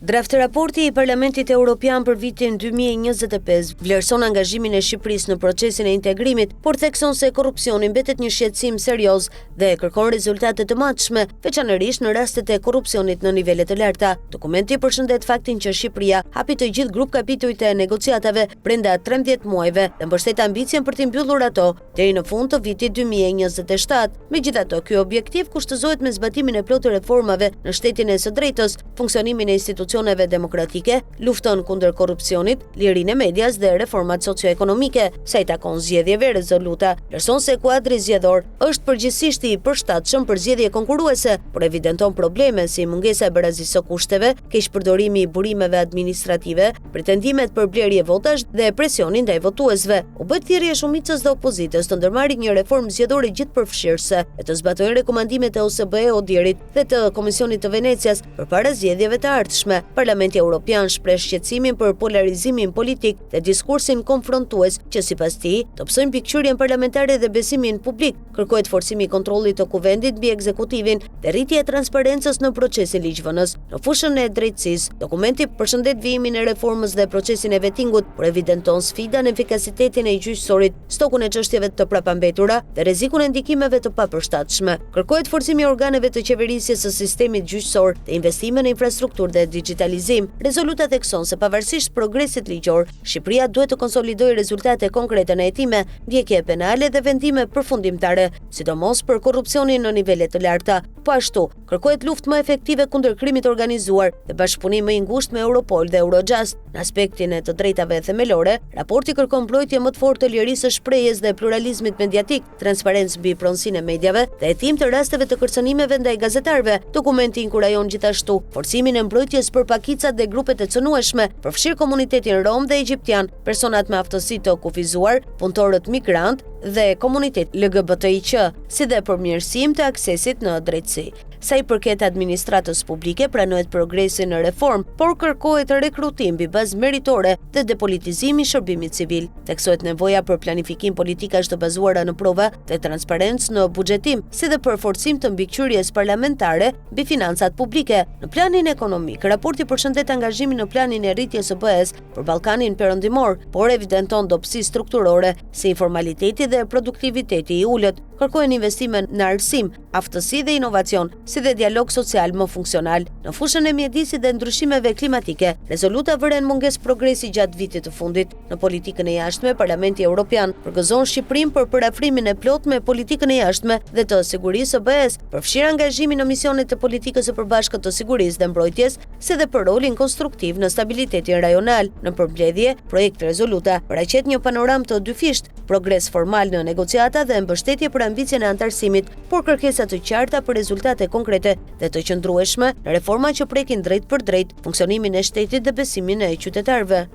Draft-raporti i Parlamentit Europian për vitin 2025 vlerëson angazhimin e Shqipërisë në procesin e integrimit, por thekson se korrupsioni mbetet një shqetësim serioz dhe kërkon rezultate të matshme, veçanërisht në rastet e korrupsionit në nivele të larta. Dokumenti përshëndet faktin që Shqipëria hapi të gjithë grupkapitujt e negociatave brenda 13 muajve dhe mbështet ambicien për t'i mbyllur ato deri në fund të vitit 2027. Megjithatë, ky objektiv kushtëzohet me zbatimin e plotë të reformave në shtetin e së drejtës, funksionimin e institucioneve demokratike, luftën kundër korrupsionit, lirinë e medias dhe reformat socioekonomike. Sa i takon zgjedhjeve, rezoluta vlerëson se kuadri zgjedhor është përgjithësisht i përshtatshëm për zgjedhje konkurruese, por evidenton probleme si mungesa e barazisë së kushteve, keqpërdorimi i burimeve administrative, pretendimet për blerje votash dhe presioni ndaj votuesve. U bëhet thirrje shumicës dhe opozitës të ndërmarrin një reformë zgjedhore gjithëpërfshirëse e të zbatojnë rekomandimet e OSBE-ODIHR-it dhe të Komisionit të Venecias përpara zgjedhjeve të ardhshme. Parlamenti Europian shpreh shqetësimin për polarizimin politik dhe diskursin konfrontues që sipas tij dobësojnë mbikëqyrjen parlamentare dhe besimin publik. Kërkohet forcimi i kontrollit të Kuvendit mbi ekzekutivin dhe rritja e transparencës në procesin ligjvënës. Në fushën e drejtësisë, dokumenti përshëndet vijimin e reformës dhe procesin e vetingut, por evidenton sfida në efikasitetin e gjyqësorit, stokun e çështjeve të prapambetura dhe rrezikun e ndikimeve të papërshtatshme. Kërkohet forcimi i organeve të qeverisjes së sistemit gjyqësor dhe investime në infrastrukturë dhe dixhitalizim. Rezoluta thekson se pavarësisht progresit ligjor, Shqipëria duhet të konsolidojë rezultate konkrete në hetime, ndjekje penale dhe vendime përfundimtare, sidomos për korrupsionin në nivele të larta. Po ashtu, kërkohet luftë më efektive kundër krimit të organizuar dhe bashkëpunim më i ngushtë me Europol dhe Eurojust. Në aspektin e të drejtave themelore, raporti kërkon mbrojtje më të fortë të lirisë së shprehjes dhe pluralizmit mediatik, transparencë mbi pronësinë e mediave dhe hetim të rasteve të kërcënimeve ndaj gazetarëve. Dokumenti inkurajon gjithashtu forcimin e mbrojtjes për pakicat dhe grupet e cënueshme, përfshirë komunitetin rom dhe egjiptian, personat me aftësi të kufizuar, punëtorët migrantë dhe komunitetin LGBTIQ, si dhe përmirësim të aksesit në drejtësi. Sa i përket administratës publike, pranohet progresi në reformë, por kërkohet rekrutim mbi bazë meritore dhe depolitizim i shërbimit civil. Theksohet nevoja për planifikim politikash të bazuara në prova dhe transparencë në buxhetim, si dhe për forcim të mbikëqyrjes parlamentare mbi financat publike. Në planin ekonomik, raporti përshëndet angazhimin në planin e rritjes së BE-së për Ballkanin Perëndimor, por evidenton dobësi strukturore si informaliteti dhe produktiviteti i ulët. Kërkohen investime në arsim, aftësi dhe inovacion, si dhe dialog social më funksional. Në fushën e mjedisit dhe ndryshimeve klimatike, rezoluta vëren mungesë progresi gjatë vitit të fundit. Në politikën e jashtme, Parlamenti Europian përgëzon Shqipërinë për përafrimin e plotë me politikën e jashtme dhe të sigurisë së BE-së, përfshirë angazhimin në misionet e politikës së përbashkët të sigurisë dhe mbrojtjes, si dhe për rolin konstruktiv në stabilitetin rajonal. Në përmbledhje, projekt-rezoluta paraqet një panoramë të dyfishtë, progres formal në negociata dhe mbështetje për ambicien e anëtarësimit, por kërkesa të qarta për rezultate konkrete dhe të qëndrueshme në reforma që prekin drejtpërdrejt funksionimin e shtetit dhe besimin e qytetarëve.